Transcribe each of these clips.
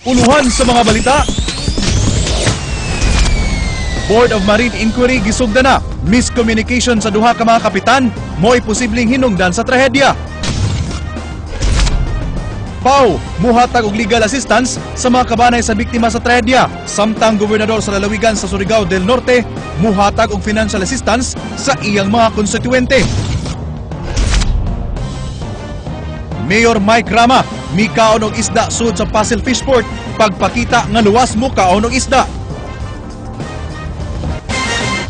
Uluhan sa mga balita. Board of Marine Inquiry gisugda na. Miscommunication sa duha ka mga kapitan mo'y posibleng hinungdan sa trahedya. PAO muhatag og legal assistance sa mga kabanay sa biktima sa trahedya. Samtang gobernador sa lalawigan sa Surigao del Norte muhatag og financial assistance sa iyang mga konstituente. Mayor Mike Rama mikaon og isda sud sa Pasil Fishport, pagpakita nga luwas mo kaon og isda.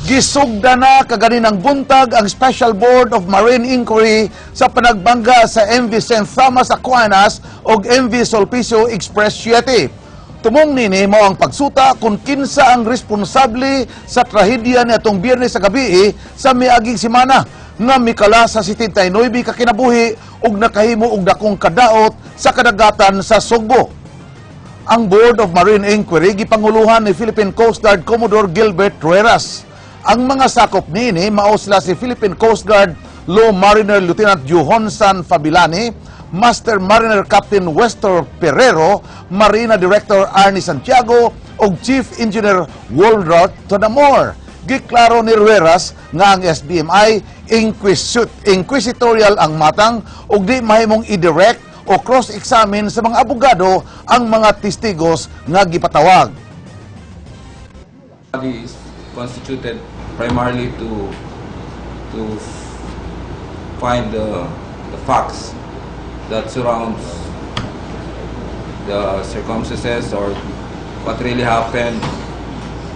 Gisugda na kaganinang buntag ang Special Board of Marine Inquiry sa panagbangga sa MV St. Thomas Aquinas ug MV Sulpicio Express 7. Tumong nini mao ang pagsuta kung kinsa ang responsable sa trahedya niadtong Biyernes sa gabi sa miaging semana nga mikala sa 79 ka kinabuhi ug nakahimo og dakong kadaot sa kadagatan sa Sugbo. Ang Board of Marine Inquiry gipanguluhan ni Philippine Coast Guard Commodore Gilbert Rueras. Ang mga sakop niini mao sila si Philippine Coast Guard Law Mariner Lieutenant Johonsan Fabilani, Master Mariner Captain Wester Perero, Marina Director Arnie Santiago ug Chief Engineer Walrod Tonamor. Giklaro ni Rueras nga ang SBMI inquisitorial ang matang ug di mahimong i-direct o cross-examine sa mga abogado ang mga testigos nga gipatawag. Body is constituted primarily to find the facts that surrounds the circumstances or what really happened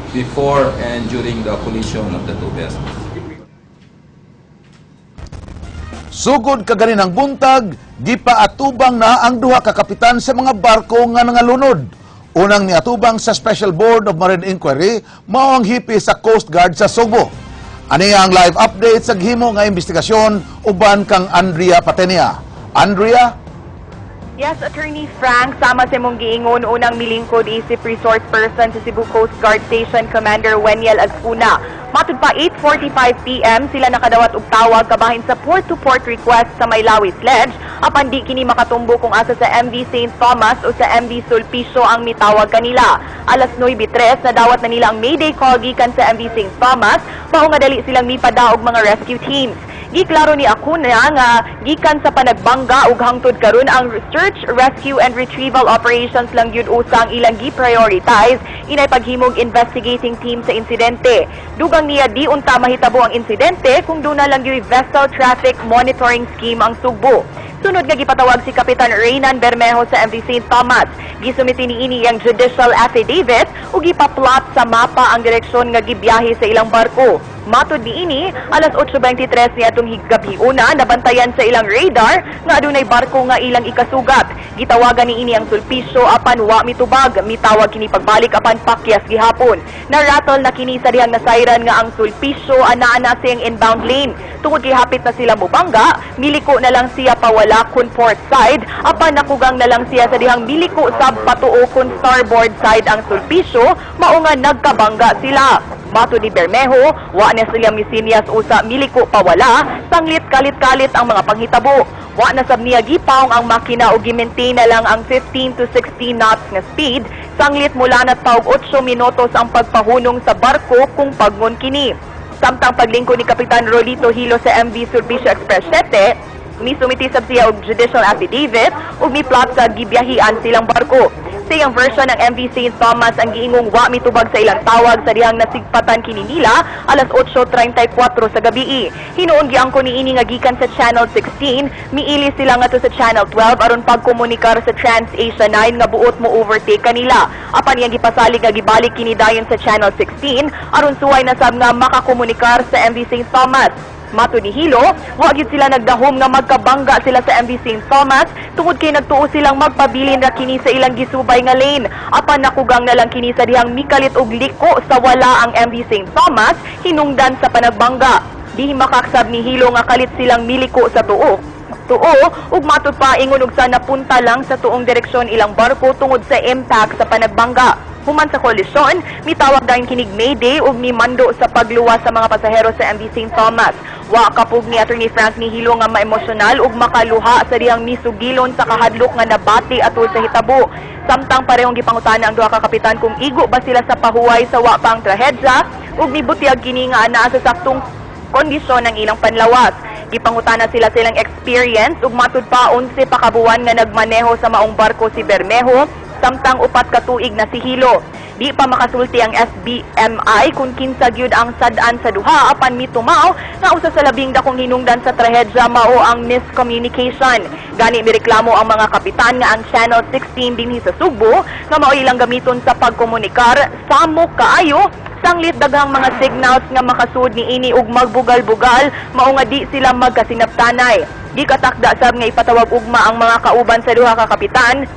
before and during the collision of the two vessels. Sugod kaganinang buntag, gipaatubang na ang duha ka kapitan sa mga barko nga nangalunod. Unang niatubang sa Special Board of Marine Inquiry mao ang hipi sa Coast Guard sa Sugbo. Ani ang live update sa gihimo nga investigasyon uban kang Andrea Patenia. Andrea? Yes, Attorney Frank, sama sa imong giingon, unang milingkod isip resource person sa Cebu Coast Guard Station Commander Weniel Azcuna. Matud pa 8:45 PM sila nakadawat og tawag kabahin sa port-to-port request sa Maylawis Ledge, apan di kini makatumbo kung asa sa MV St. Thomas o sa MV Sulpicio ang mitawag kanila. Alas 9:03 nadawat na nila ang mayday call gikan sa MV St. Thomas, mao nga dali silang mipadaog mga rescue teams. Giklaro ni Acuna nga gikan sa panagbangga ug hangtod karon ang search, rescue and retrieval operations lang gyud usa ang ilang gi-prioritize inay paghimog investigating team sa insidente. Dugang niya, di unta mahitabo ang insidente kung duna lang gyud vessel traffic monitoring scheme ang Sugbo. Sunod nga gipatawag si Kapitan Reynan Bermejo sa MV St. Thomas. Gisumiti niini ang judicial affidavit ug gipa-plot sa mapa ang direksyon nga gibiyahe sa ilang barko. Matod niini, alas 8:23 niadtong gabiuna nabantayan sa ilang radar nga adunay barko nga ilang ikasugat. Gitawagan niini ang Sulpicio apan wa mitubag, mitawag kini pagbalik apan pakyas gihapon. Narattle na kini sa dihang nasayran nga ang Sulpicio anaa na siyang inbound lane. Tungod kay hapit na sila mubangga, miliko na lang siya pawala kun port side, apan nakugang na lang siya sa dihang miliko sab patuo kun starboard side ang Sulpicio, mao nga nagkabangga sila. Mato ni Bermejo, wa na sila misinyas usa miliko pawala, sanglit kalit-kalit ang mga panghitabo. Wa na sab niya gipaong ang makina o gi-maintain na lang ang 15 to 16 knots nga speed, sanglit mulanat pa og 8 minutos ang pagpahunong sa barko kung pagngon kini. Samtang paglingkod ni Kapitan Rolito Hilo sa MV Sulpicio Express 7, misumiti sab siya og judicial affidavit ug mi-plot sa gibyahian silang barko. Sa iyang version ng MV St. Thomas ang giingong wa mitubag sa ilang tawag sa dihang nasigpatan kini nila alas 8:34 sa gabi. Hinuon giangko niini nga gikan sa Channel 16, miili sila ngadto sa Channel 12 aron pagkomunikar sa Trans-Asia 9 nga buot mo overtake kanila. Apan iyang gipasalig nga gibalik kini dayon sa Channel 16 aron suway na sab nga makakomunikar sa MV St. Thomas. Mato ni Hilo, wa gyud sila nagdahom nga magkabangga sila sa MV St. Thomas tungod kay nagtuo silang magpabilin ra kini sa ilang gisubay nga lane. Apan nakugang na lang kini sa dihang mikalit og liko sa wala ang MV St. Thomas hinungdan sa panagbangga. Di makaksab ni Hilo nga kalit silang miliko sa tuo. Tuo ug matud pa ingon og sa napunta lang sa tuong direksyon ilang barko tungod sa impact sa panagbangga. Human sa kolisyon, mitawag dayon kinig Mayday ug mimando sa pagluwas sa mga pasahero sa MV St. Thomas. Wa kapug ni Attorney Frank ni Hilo nga maemosyonal ug makaluha sa dihang misugilon sa kahadlok nga nabati atol sa hitabo. Samtang parehong gipangutana ang duha ka kapitan kung igo ba sila sa pahuway sa wa pa ang trahedya ug nibutyag kini nga anaa sa saktong kondisyon ng ilang panlawas. Gipangutana sila silang experience ug matud pa 11 pa ka buwan nga nagmaneho sa maong barko si Bermejo samtang 4 ka tuig na si Hilo. Di pa makasulti ang SBMI kung kinsa gyud ang sad-an sa duha, apan mitumaw nga usa sa labing dakong hinungdan sa trahedya mao ang miscommunication. Gani mireklamo ang mga kapitan nga ang Channel 16 dinhi sa Sugbo nga mao ilang gamiton sa pagkomunikar samok kaayo, sanglit daghang mga signals nga makasud niini ug magbugal-bugal, mao nga di sila magkasinabtanay. Gikatakda sab nga ipatawag ugma ang mga kauban sa duha ka kapitan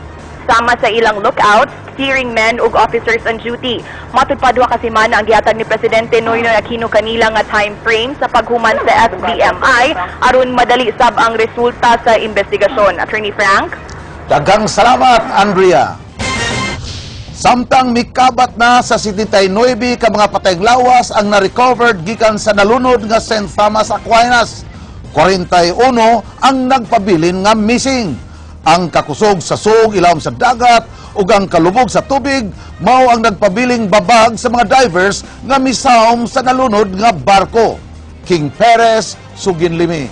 sama sa ilang lookouts, steering men ug officers on duty. Matud pa, 2 ka semana ang gihatag ni Presidente Noynoy Aquino kanila nga time frame sa paghuman sa SBMI aron madali sab ang resulta sa investigasyon. Attorney Frank? Daghang salamat, Andrea. Samtang mikabat na sa 79 ka mga patayng lawas ang na-recovered gikan sa nalunod nga St. Thomas Aquinas, 41 ang nagpabilin nga missing. Ang kakusog sa sug ilawom sa dagat ug ang kalubog sa tubig mao ang nagpabiling babag sa mga divers nga misawom sa nalunod nga barko. King Perez, Suginlimi.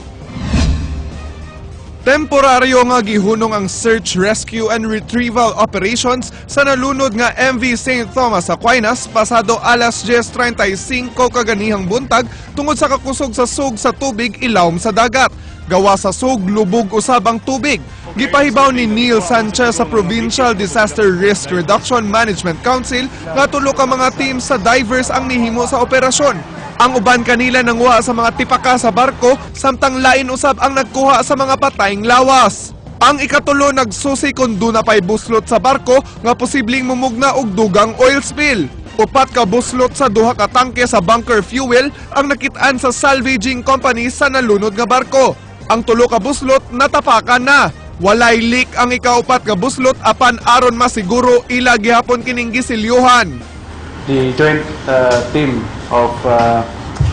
Temporaryo nga gihunong ang search, rescue and retrieval operations sa nalunod nga MV St. Thomas Aquinas pasado alas 10:35 kaganihang buntag tungod sa kakusog sa sug sa tubig ilawom sa dagat. Gawa sa sug, lubog usab ang tubig. Gipahibaw ni Neil Sanchez sa Provincial Disaster Risk Reduction Management Council nga tulo ka mga team sa divers ang nihimo sa operasyon. Ang uban kanila nanguha sa mga tipaka sa barko, samtang lain usab ang nagkuha sa mga patayng lawas. Ang ikatulo nagsusi kung duna pa'y buslot sa barko nga posibleng mumugna og dugang oil spill. 4 ka buslot sa 2 ka tangke sa bunker fuel ang nakitaan sa salvaging company sa nalunod nga barko. Ang 3 ka buslot natapakan na. Walay leak ang ikaupat ka buslot, apan aron masiguro, ila gihapon kining gisilyuhan. The joint team of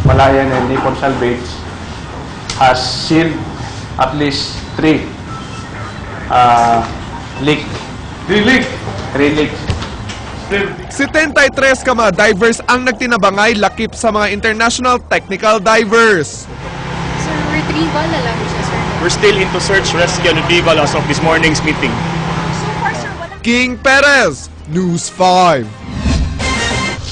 Malayan and Nippon Salvage has sealed at least three leak. Three leak. Three leaks. 73 ka mga divers ang nagtinabangay lakip sa mga international technical divers. Sir, retrieval na lang siya, sir? We're still into search, rescue, and retrieval as of this morning's meeting. So far, sir, wala King Perez, News 5.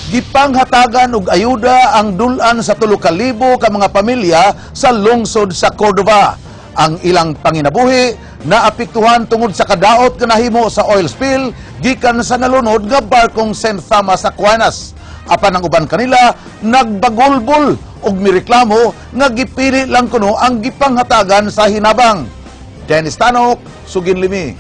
Gipanghatagan og ayuda ang dul-an sa 3,000 ka mga pamilya sa lungsod sa Cordova. Ang ilang panginabuhi naapektuhan tungod sa kadaot nga nahimo sa oil spill gikan sa nalunod nga barkong St. Thomas Aquinas. Apan ang uban kanila nagbagulbol ug mireklamo nga gipili lang kuno ang gipanghatagan sa hinabang. Dennis Tanok, Suginlimi.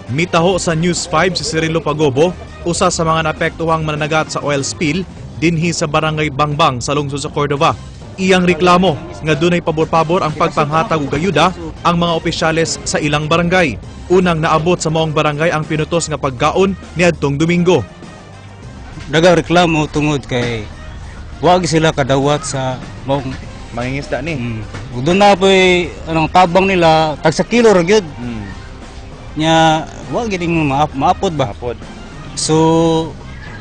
Mitaho sa News 5 si Cirilo Pagobo, usa sa mga naapektuhang mananagat sa oil spill dinhi sa Barangay Bangbang sa lungsod sa Cordova. Iyang reklamo nga dunay pabor-pabor ang pagpanghatag og ayuda ang mga opisyales sa ilang barangay. Unang naabot sa maong barangay ang pinutos nga pagkaon niadtong Domingo. Daghang reklamo tungod kay wag sila kadawat sa maong Mangingisda ni. Ug doon na po'y anong tabang nila, tag sa kilo ra gyud. Nya wa gyud ing maapod ba. Apod. So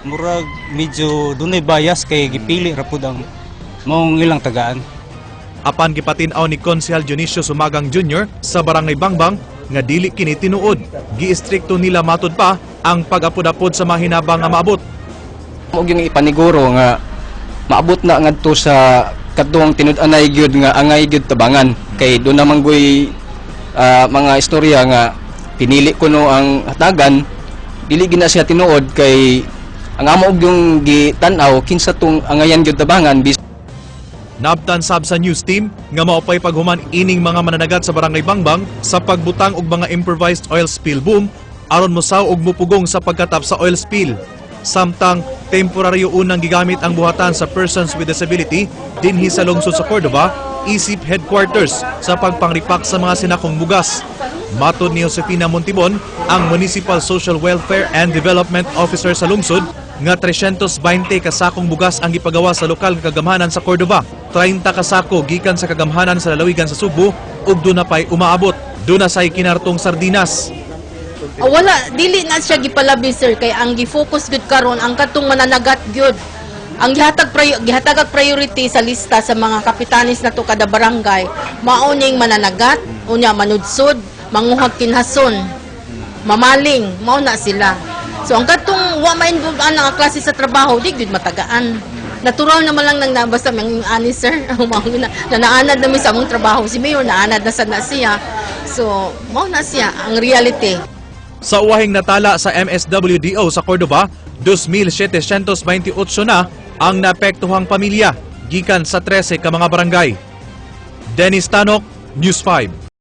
murag medyo dunay bias kay gipili ra pud ang maong ilang tagaan. Apan gipatin-aw ni Konsehal Dionisio Sumagang Jr. sa Barangay Bangbang nga dili kini tinuod. Giistrikto nila matud pa ang pag-apod-apod sa mahinabang nga maabot. Mao gyud ipaniguro nga maabot na ngadto sa kadtong tinud-anay gyud nga angay gyud tabangan, kay doon naman goy mga istorya nga pinili kuno ang hatagan, dili gina siya tinuod, kay ang amo og yung gitan-aw kinsa tong angayan gyud tabangan bis. Nabtan sab sa news team nga maupay paghuman ining mga mananagat sa Barangay Bangbang sa pagbutang og mga improvised oil spill boom aron mosaw og mupugong sa pagkatap sa oil spill. Samtang temporaryo unang gigamit ang buhatan sa persons with disability dinhi sa lungsod sa Cordova isip headquarters sa pagpangripak sa mga sinakong bugas. Matod ni Josefina Montibon, ang Municipal Social Welfare and Development Officer sa lungsod, nga 320 ka sakong bugas ang gipagawa sa lokal nga kagamhanan sa Cordova. 30 ka sako gikan sa kagamhanan sa lalawigan sa Sugbo ug duna pay umaabot. Duna say kinartong sardinas. Ah, wala, dili na siya gipalabi, sir, kay ang gi-focus gyud karon ang katong mananagat gyud. Ang gihatag ang priority sa lista sa mga kapitanis nato kada barangay, mao ning mananagat, unya manudsod, manguhag kinhason, mamaling, mao na sila. So ang katong wa ma-involve ana nga klase sa trabaho, di gyud matagaan. Natural naman lang nang nabasta mga ani, sir. Mao na, na naanad namin sa among trabaho. Si Mayor naanad na sad na siya. So mao na siya ang reality. Sa uwahing natala sa MSWDO sa Cordova, 2,728 na ang naapektuhang pamilya gikan sa 13 ka mga barangay. Dennis Tanok, News 5.